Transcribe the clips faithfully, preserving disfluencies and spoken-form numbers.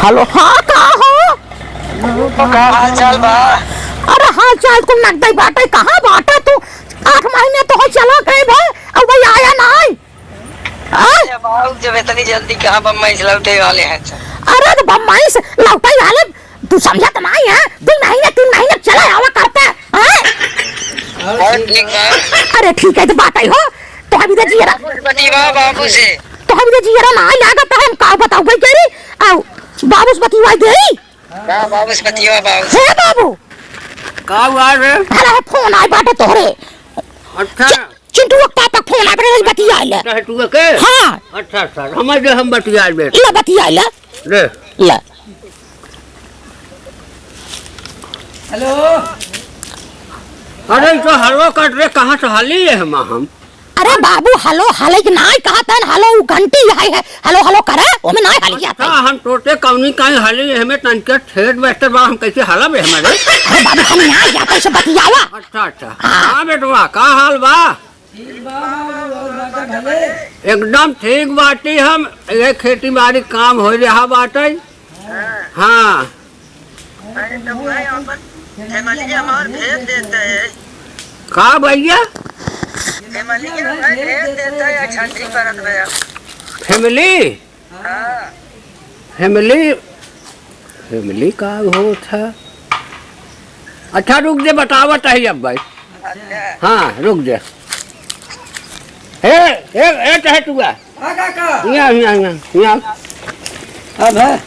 हेलो, हाँ, का हो? तो का हाल चाल बा? अरे, हाल चाल कुल नगदई बाटे, कहाँ बाटे तू? आठ महीने तो हो चला गए भाई, अब भाई आया नाहीं। हाँ? अरे बाबू, जब इतनी जल्दी कहाँ बम्बई से लौटे वाले हैं? अरे, तो बम्बई से लौटे वाले, तू समझत नाहीं है? दो महीने, तीन महीने चले आवा करते, हाँ? और ठीक है। अरे, ठीक है, तो बात आई हो, तो अभी तो जियरा, बाबू से। तो अभी तो जियरा नाहीं लागत है, हम का बताऊ भाई, कह रही, आओ, बाबू से बतिया दे। का बाबू से बतिया, बाबू से। हे बाबू। का हुआ रे? अरे, फोन आए बाटे तोहरे। अच्छा। चि-, चिंटू के पापा के फोन आए बाटे, बतिया ले। अच्छा, तू के? हाँ। अच्छा, अच्छा, हम जो हम बतिया ले। ले, बतिया ले। ले। ले। हेलो। अरे, ई तो हलवा कट रे, कहाँ से हली है हम, हम? अरे बाबू, हलो हले के नाई कहत हन, हलो उ घंटी है, है, हलो हलो करे, ओमे नाई हलिया अच्छा, हम तोते कौनी काई हली, हमें तनके ठेठ बैठे बा, हम कैसे हलब है हमारे? अरे बाबू, हम यहाँ जाते से बतियावा। अच्छा, अच्छा। हाँ। हाँ बेटवा, का हाल बा? ठीक बा, और बाटे भले? एकदम ठीक बाटी हम, ये खेती बाड़ी काम हो रहा बाटे। हाँ। अरे, तो वही अपन फैमिली हमार भेज देते हैं। का भैया? फैमिली हमार भेज देते हैं, छठी परत में। फैमिली? हाँ। फैमिली, फैमिली का होत है? अच्छा, रुक जे, बतावत है अब भाई। अच्छा। हाँ, रुक जे। ए, ए, ए, चाहे तू आ। हाँ, काका। यहाँ, यहाँ, यहाँ, यहाँ। अब है।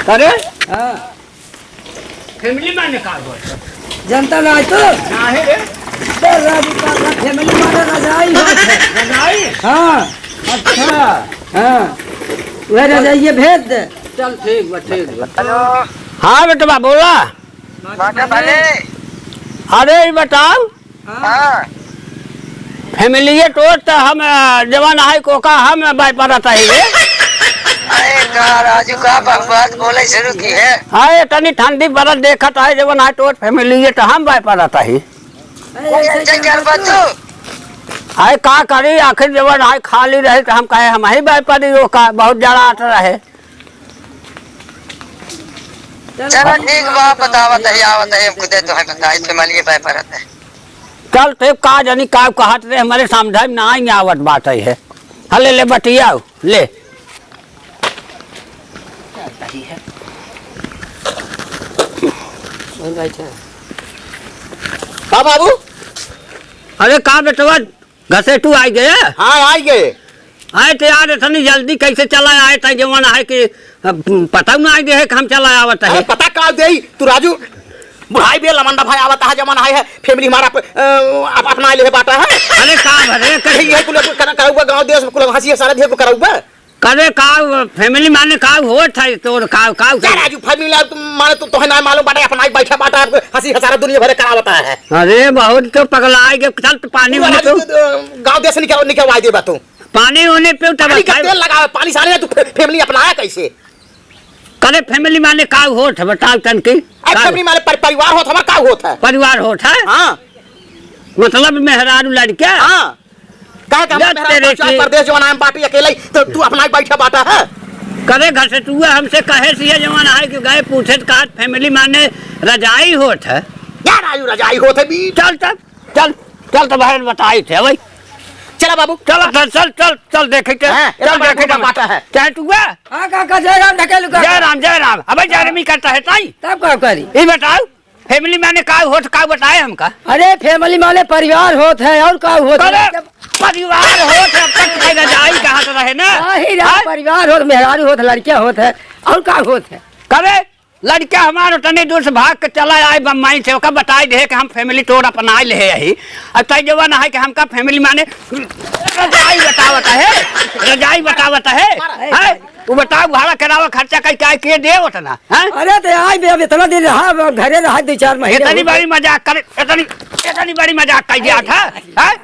अरे? हाँ। फैमिली माने का होत है? जनता ना तो? ना है रे। तो राजू काका, फैमिली माने रजाई होत है। रजाई? हाँ। अच्छा। हाँ। वह रजाइए भेज दे। चल ठीक बा, ठीक बा। हेलो। हाँ बेटवा, बोला। बाटा भले। अरे, ई बताओ। हाँ। फैमिलिये तोर त हम, अ, जवन है कोका हम बाय परत है रे। अरे का राजू का बकवास बोले शुरू की है? अरे तनी ठंडी बरत देखत है जवन है तोर फैमिलिये त हम बाय परत है। अरे ऐसे कर बा तू? अरे का करी आखिर जवन है खाली रहे त हम कहे हम ही बाय परी ओका बहुत जड़ा आत रहे। चलो ठीक बा, बतावत है, आवत है, हम खुदे तो है बताई, फैमिली पे परत है। चल, ते का जानी का कहत रहे, हमरे समझ में नाहीं आवत बात है। हले ले बतियाओ, ले। का बाबू? अरे का बेटवा, घसेटू आइ गए? हाँ, आइ गए। आए तो यार, इतनी जल्दी कैसे चला आए? तै जवन है कि, अ, पता ना आइ गए कि हम चला आवत है। अरे, पता का देई? तू राजू, बुढ़ाई बे लमंडा भाई आवत है, जवन है, है, फैमिली हमारा अप-, अ, अप-, अपना ले बाटा है। अरे, का भरे, यही, यही कुल करा-, कराउबा, गाँव देश में कुल हँसी हँसारा दिए कुल कराउबा। करे का, फैमिली माने का होत है तोर, का, का क्या राजू, फैमिली माने तू, तोहे ना मालूम बाटे, अपना ही बैठा बाटा, हँसी हँसारा दुनिया भरे करावता है। अरे, बहुत तो पगला आइ गए, चल तो पानी तू वानी राजू, तू। तू, तू, गाँव देश निकल, निकलवाई देबा तू। पानी होने पे तब पानी का खाए। तेल लगावे, पानी सारे तू फे-, फैमिली अपनाया कैसे? करे फैमिली माने का होत है, बताओ तन की? अरे का फैमिली माने पर-, परिवार होत, हमार का होत है? परिवार होत है? हाँ। मतलब मेहरारू लड़के? हाँ। काहे का जा मेहरारू तेरे पहुँचा की। परदेश जवन आए बाटी अकेले ही, तो तू अपना ही बैठा बाटा है? करे घर से तू हमसे कहे से ये जवन आए कि गए पूछे तो कहा फैमिली माने रजाई होत है। क्या राजू रजाई होत है बी? चल, चल। चल, चल तो बहन बताई थे भाई। चला बाबू। चल, चल, चल, चल, चल देखे के। हाँ, चल इतना बड़ा देखे के। बाटा है। चाहे तू आ। हाँ, काका, जय राम ढकेलू काका। जय राम, जय राम। अबे जय राम ही करता है ताई। तब का करी? ये बताओ, फैमिली माने का होत, का बताए हमका? अरे, फैमिली माने परिवार होत है, और का होत है? अरे, परिवार होत है, अब तक भाई रजाई कहाँ से रहे ना? हाँ ही रहा, हाँ? परिवार होत, मेहरारू होत, लड़कियाँ होत है, और का होत है? करे लड़का हमार उतने दूर से भाग के चला आए बम्बई से, ओका बताई दे कि हम फैमिली तोर अपनाए ले यही। अब तय जवान है कि हमका फैमिली माने रजाई बतावत है, रजाई बतावत है, हैं? वो बताओ भाड़ा किराया खर्चा कई क्या के दे उतना, हैं? अरे तो आई बे, अब इतना दिन रहा, अब घरे रहा दो चार महीने इतनी हो गए। बड़ी मजाक करे, इतनी, इतनी बड़ी मजाक कर दिया था, हैं?